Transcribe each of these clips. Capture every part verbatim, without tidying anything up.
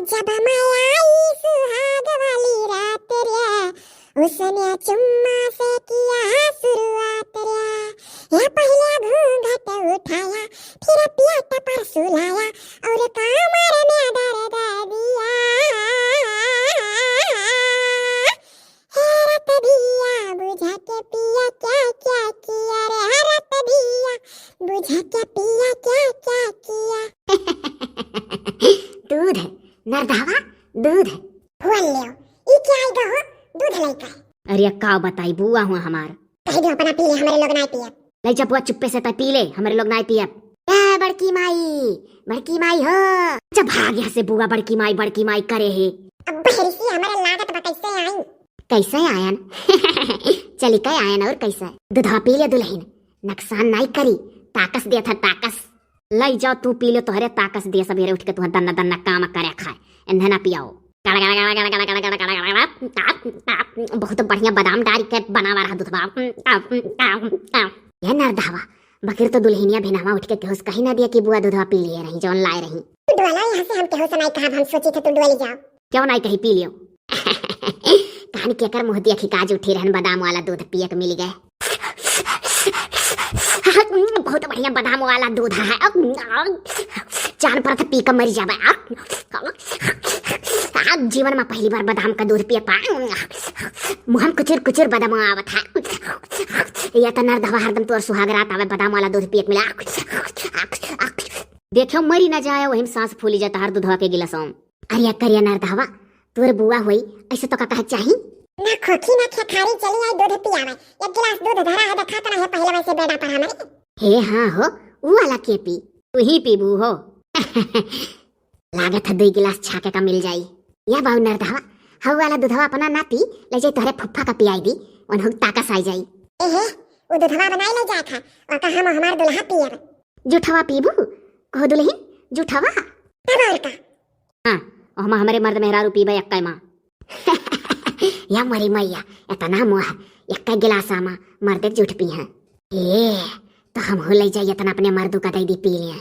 जब मैं आई सुहाग वाली रात रे, उसने चुम्मा से किया शुरुआत रे। या पहले घूंघट उठाया, फिर पेट पर सुलाया और कमर में दर्द दिया। हैरत दिया बुझा के पिया क्या क्या किया रे, हैरत दिया बुझा के पिया क्या क्या किया। दूध, नरदहवा, दूध। हुआ ले, ई क्या आई गो, दूध लइका। अरे का बताई, बुआ हुआ हमार। कह दो अपना पी ले, हमरे लोग नाई पियब। लइ जा बुआ, चुप्पे से तै पी ले, हमरे लोग नाई पियब। ए बड़की माई, बड़की माई हो। जब भाग यहाँ से बुआ, बड़की माई, बड़की माई करे है। अब बहरी सी हमरे लागत बा कैसे आई? कैसे आयन? चली के आयन और कैसे? दूधवा पी ले दुलहिन, नुकसान नाई करी, ताकस देत है ताकस। लइ जाओ तू पी ले, तोहरे ताकस दे, सबेरे उठ के तुहर दन्ना दन्ना काम करे खाए, इन्हें ना पियाओ। बहुत बढ़िया बादाम डारी के बनावा रहा दूधवा। ये नरदहवा, बकिर तो दुलहिनिया भिनहवा उठ के केहू से कही ना दिया कि बुआ दूधवा पी लिए रही, जौन लाए रही। तू डोला यहाँ से, हम केहू से नाई कहब, हम सोची थे तू डोली जाओ। क्यों नाई कही पी लियो? कहानी केकर मुँह देखी काज उठी रहन, बादाम वाला दूध पिए के मिल गए। बहुत बढ़िया बादाम वाला दूध है। जान पर पी के मर जाबे। आज जीवन में पहली बार बादाम का दूध पिए पा। मुँह में कुचुर कुचुर बादाम आवत है। या तो नरदहवा हरदम तोर सुहाग रात आवे, बादाम वाला दूध पिए के मिला। देखो मरी ना जाए, वही में सांस फूली जाता हर दूधवा के गिलासों में। अरे करिया नरदहवा, तोर बुआ होई, ऐसे तो का कहे चाही? ना खोखी ना खेखारी, चली आई दूध पियावे। एक गिलास दूध धरा है, देखा तो ना है पहले वैसे बेड़ा पर हमरे। हे हाँ हो, ऊ वाला के पी? तू ही पीबू हो। लागत है दुई गिलास छाके का मिल जाई। या बाऊ नरदहवा, हऊ वाला दूधवा अपना ना पी, ले जाई तोहरे फुफ्फा का पियाई दी, उन्हों ताकस आई जाई। एहे, ऊ दूधवा बनाई ले जात है, और का हम हमार दुल्हा पियब। जूठवा पीबू? कहो दुल्हन, जूठवा? तब और का? हाँ, ओहमा हमरे मर्द मेहरारू पीबे एक्कै माँ। या मरी मैया, इतना मोह, एक्कै गिलासा मा मर्दे जूठ पी हैं। ए, तो हमहू ले जाई इतना अपने मर्दू का दई दी पी लिए।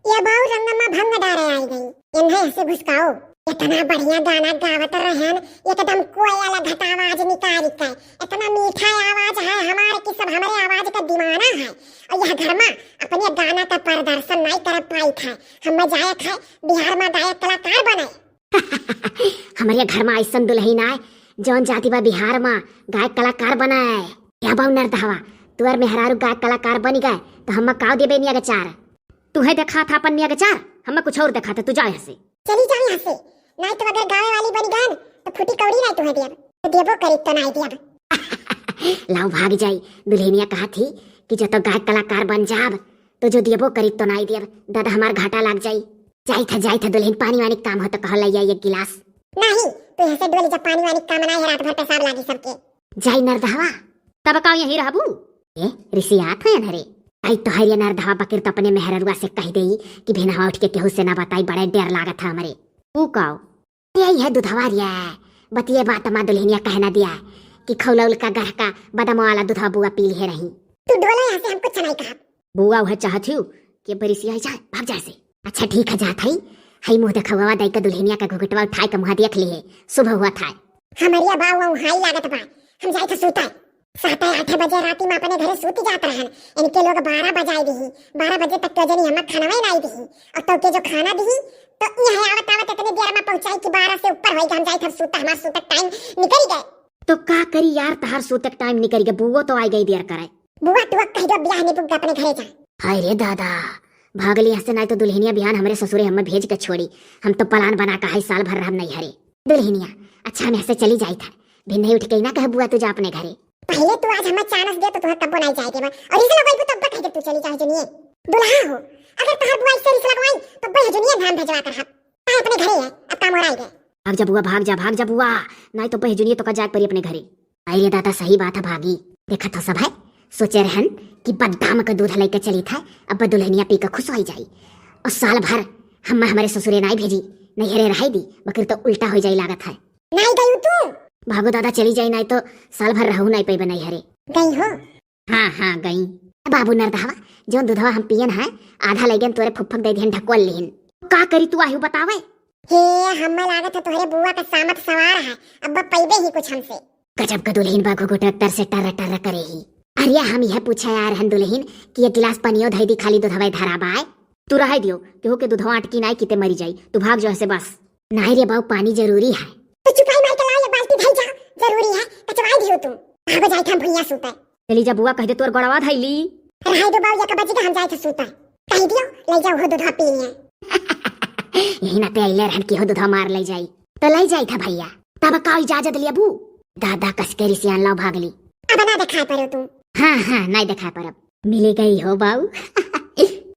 या बाऊ रंगम्मा भंग डारे आई गई, इन्हें ऐसे घुसकाओ। इतना बढ़िया गाना गावत रहन, एकदम कोयल घट आवाज निकाल के। इतना मीठा आवाज है हमार कि सब हमरे आवाज का दीवाना है। और यह घर मा अपने गाना का प्रदर्शन नाई कर पाई थे। हम जाए थे बिहार मा गायक कलाकार बने। हमरे घर मा ऐसन दुल्हन आए, जौन जाति बा बिहार मा गायक कलाकार बनाए। या बाऊ नरदहवा, तुअर मेहरारू गायक कलाकार बन गए, तो हम काव देबे निया के चार? तुहे देखा था अपन निया के चार, हम कुछ और देखा था, तू जाओ यहाँ से। चली जाओ यहाँ से, नहीं तो अगर गावे वाली बन गए, तो फूटी कौड़ी नहीं तुहे दियब, तो देबो करी तो नहीं दियब। लाओ भाग जाई, दुल्हनिया कहा थी कि जो तो गायक कलाकार बन जाब, तो जो देबो करी तो नहीं दियब, दादा हमार घाटा लाग जाई। जाई था, जाई था दुल्हन, पानी वानी काम हो तो कहो लइया एक गिलास। नहीं, तू यहाँ से डोली जा, पानी वानी काम नहीं है, रात भर पेशाब लागी सबके। जाई नरदहवा। तब का यहीं रहबू? ए, रिसियात है अनहरे। आई तो हरिया नरदहवा बकिर तो अपने मेहररुआ से कह देई कि भिनहवा उठ के केहू से ना बताई, बड़े डर लागत है हमरे। ऊ काओ? यही है दुधवा रिया, बतिये बात मा दुल्हनिया कहना दिया कि खौलौल का गढ़ का बदम वाला दुधवा बुआ पी लिहे रही। तू डोला यहाँ से, हम कुछ नहीं कहा। बुआ वह चाहत हूँ कि बरिसिया जाए, भाग जाए से। अच्छा ठीक है, जात है। हई मुँह देखवा दाई का दुल्हनिया का घुघुटवा उठाए के मुँह देख लिहे, सुबह हुआ था। हमरिया बा वो हाई लागत बा, हम जाए थे सूता। सात आठ बजे राती मा अपने घरे सूत जात रहन, इनके लोग बारह बजाए दिही, बारह बजे तक तो जनी हमें खाना नहीं दिही, और तो के जो खाना दिही तो यहाँ आवत आवत इतने देर मा पहुँचाई कि बारह से ऊपर होई, हम जाए थे सूता, हमार सूतक टाइम निकल गए। तो का करी यार, तहार सूतक टाइम निकल गए, बुआ तो आ गई देर करे। बुआ तू कह दो बियाह नहीं बुक अपने घरे जा। हाय रे दादा, भागली यहाँ से, नहीं तो दुल्हनिया बिहान हमरे ससुरे हमें भेज के छोड़ी। हम तो प्लान बना के है साल भर रहब नहीं हरे। दुल्हनिया, अच्छा हम यहाँ से चली जाई था, भी नहीं उठ के ना कह बुआ तू जा अपने घरे। पहले तू आज हमें चानस दे तो तुहर तब्बो नहीं जाए देबा, और इसे लगवाई तब्बा कह दे तू चली जाए जनिए। दुल्हा हो, अगर तहर बुआ इससे रिस लगवाई तो बह जनिए धान भेजवा कर हाथ। काहे अपने घरे है, अब काम और आई गए। भाग जा बुआ, भाग जा, भाग जा बुआ, नहीं तो बह जनिए तो का जाए परी अपने घरे। अरे दादा, सही बात है भागी। देखा तो सब है, सोचे रहन कि बदाम का दूध लेके चली था, अब दुल्हनिया पी के खुश हो जाई। और साल भर हम हमारे ससुरे नाई भेजी, नैहरे रहाई दी, बकर तो उल्टा हो जाई लागत है। नाई गई तू? भागो दादा, चली जाई, नाई तो साल भर रहू नाई पैबे नैहरे। गई हो? हाँ, हाँ, गई। बाबू नरदहवा, जो दूधवा हम पियन है, आधा लैगन तोरे फुफ्फक दे दिहन, ढकोल लिहिन। का करी तू आयु बतावे? हे, हमें लागत है तोहरे बुआ का सामत सवार है, अब पइबे ही कुछ हमसे। गजब का दुल्हिन बा, घुघुट टर से टर टर करे ही। अरे हम यह पूछे आ रहन दुल्हिन कि एक गिलास पनियो धई दी, खाली दुधवा धरा बाय। तू रहे दियो, केहू के दुधवा अटकी नाई किते मरी जाई, तू भाग जो ऐसे बस। नाई रे बाऊ, पानी जरूरी है। तो चुपाई मार के लाओ, ये बाल्टी धई जा, जरूरी है, कचवाई दियो तुम। भागो जाई था भुइया सूते। चली जा बुआ, कह दे तोर गोड़वा धइली। रहे दो बाऊ, एक बज गए, हम जाए थे सूते। कह दियो, ले जाओ हो दुधवा पी लिए। यही नाते अइले रहन कि हो दुधवा मार ले जाई। तो ले जाई था भैया। तब का इजाजत लेबू? दादा कस के रिसियान लाओ भागली। अब ना दिखाई पड़ो तू। हाँ, हाँ, नहीं दिखाई पड़ब। मिली गई हो बाऊ।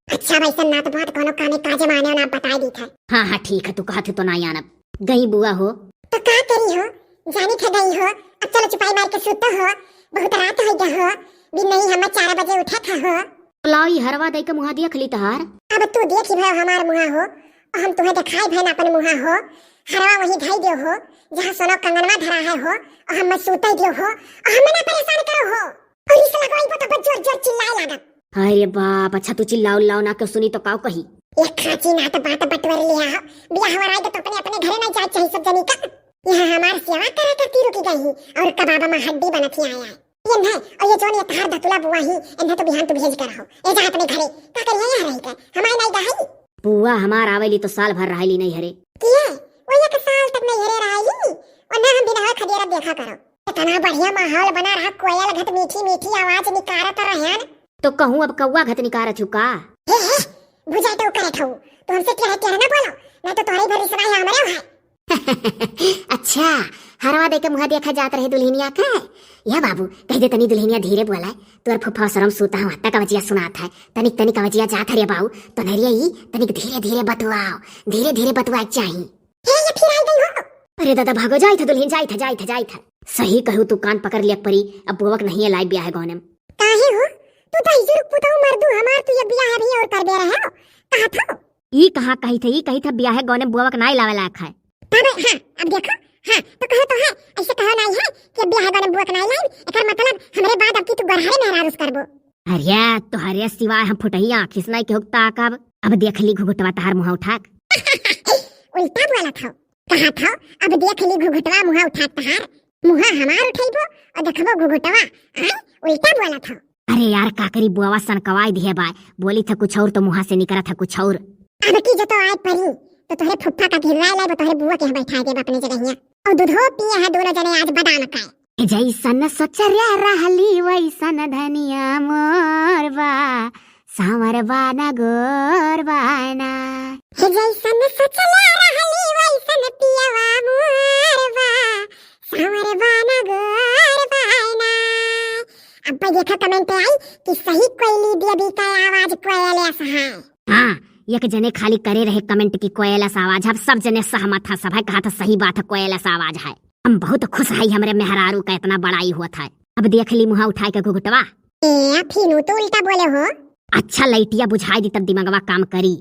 अच्छा, वैसे ना तो बात कोनो कामे काजे माने ना बताई दी था। हाँ, हाँ, ठीक है, तू कहत है तो ना आनब। गई बुआ हो। तो का करी हो? जानी थे गई हो। अब चलो चुपाई मार के सुतो हो। बहुत रात हो गया हो। बिन नहीं हम चार बजे उठा था हो। लाओ, ई हरवा दई के मुहा देख ली तहार। अब तू देखी भय हमार मुहा हो, और हम तुहे दिखाई भय ना अपन मुहा हो। हरवा वही धई दियो हो, जहाँ सोना कंगनवा धरा है हो, और हम सूते दियो हो, और हमें ना परेशान करो हो। और इस लगवाई पर तो जोर जोर चिल्लाए लागत। अरे बाप, अच्छा तू चिल्लाओ उल्लाओ ना, क्यों सुनी तो काऊ कही? एक खाची ना तो बात बटवर लिया हो, बियाह हो रहा है तो अपने अपने घरे ना जाए चाहिए सब जनी का। यहाँ हमार सेवा करा करती रुकी गई और कबाब में हड्डी बनत ही आया है। ये नहीं, और ये जोन ये तहार धतुला बुआ ही, इन्हें तो बिहान तू भेज कर रहो। ए जा अपने घरे, का करिए यहाँ रही के? हमारे नहीं दहाई। बुआ हमार आवेली तो साल भर रहेली नहीं हरे। किए? वो एक साल तक नहीं हरे रहेली, और ना हम बिना खदेरा देखा करो। इतना बढ़िया माहौल बना रहा, कोयल घट मीठी मीठी आवाज निकारत रहन। तो कहूँ अब कौआ घट निकारत हूँ का? हे, हे, भुजाई तो करे ठऊ, तू हमसे टेढ़े टेढ़े ना बोलो, नहीं तो तोहरे भर रिसवाई हमरे है। अच्छा, हरवा दे के मुहा देखा जात रहे दुल्हनिया के। या बाबू, कह दे तनी दुल्हनिया धीरे बोलाए, तोर फुफा सरम सूता हवा, तक अवजिया सुनात है। तनिक तनिक अवजिया जात है रे बाऊ, तो नरिया ई तनिक धीरे धीरे बतुआओ, धीरे धीरे बतुआए के चाही। हे, ये फिर आई गई हो। अरे दादा, भागो, जाई था दुल्हन, जाई था, जाई था, जाई था। सही कहू तू, कान पकड़ लिया परी, अब बुआ के नहीं लाई ब्याह गौने में। काहे हो? तू तो इजुर पुताऊ मर्दू हमार, तू ये ब्याह अभी और कर दे रहे हो। कहा था? ई कहाँ कही थे, ई कही था ब्याह गौने बुआ के नाई लावे लायक है। तब, हाँ, अब देखो, हाँ, तो कहो तो है, ऐसे कहो नहीं है कि ब्याह गौने बुआ के नाई लाई, एकर मतलब हमरे बाद अब की तू गरहरे मेहरारूस करबो। अरे, तोहरे सिवाय हम फुटही आँखी से नाई केहू के ताकब। अब देख ली घुघुटवा तहार मुँह उठाक। उल्टा बोलत हो। कहा था, अब देख ली घुघुटवा मुँह उठाक तहार। मुँह हमार उठैबो और देखबो घुघुटवा। आय, उल्टा बोलत हो। अरे यार, का करी बुआवा सनकवाई दिहे बाय। बोली था कुछ और तो मुँह से निकरा था कुछ और। अब की जो तो आय परी, तो तोहरे फुफ्फा का घेरवा लाइबो, तोहरे बुआ के यहाँ बैठा देब अपने जगहिया। और दूधो पिए है दोनों जने आज बादाम का। जैसन सोचले रहली वैसन धनिया मोर बा, सांवर बा ना गोर बा ना। हे जैसन सोचले रहली वैसन पियवा मोर बा, सांवर बा ना गोर बा ना। अब देखा comment आई कि सही कोयली देवी का आवाज कोयल अस है। हाँ, एक जने खाली करे रहे comment कि कोयल अस आवाज है, अब सब जने सहमत है, सब है कहा था सही बात है, कोयल अस आवाज है। हम बहुत खुश है हमरे मेहरारू का इतना बड़ाई होत है। अब देख ली मुँह उठाए के घुघुटवा। ए, फिनू तो उल्टा बोले हो। अच्छा लइटिया बुझाई दी तब दिमागवा काम करी।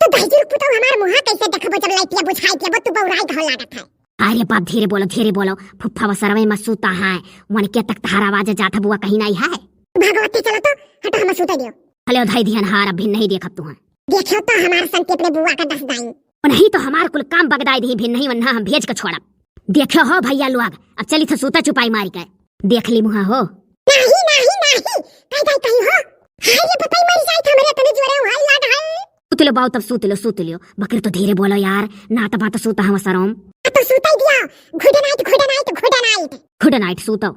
तो दहिजर पुतौ हमार मुँह कैसे देखबो जब लइटिया बुझाई देबो, तू बौराई कहो लागत है। अरे बाप, धीरे बोलो, धीरे बोलो, फुफ्फा वो सरवे में सूता है, वन के तक तहार आवाज जात है, बुआ कहीं नहीं है। भगवती चलो तो, हटो हम सूते दियो। हले धई दिहन हार, अब भी नहीं देखब तुहन। देखो तो हमार संती अपने बुआ का दस दाई। नहीं तो हमार कुल काम बगदाई दिही, भी नहीं वन्ना हम भेज के छोड़ब। देखो हो भैया लोग, अब चली थे सूता चुपाई मारी के। देख ली मुहा हो। नहीं, नहीं, नहीं, कहीं, कहीं, कहीं हो। हाय रे, बताई मरी जाई था मेरे इतने जोरे हाय लाग है। सूत लो बाऊ, तब सूत लो, सूत लो। बकर तो धीरे बोलो यार, ना तो बात सूता हम सरम। आ तो सूता ही दिया। Good night, good night, good night। Good night, सूतो।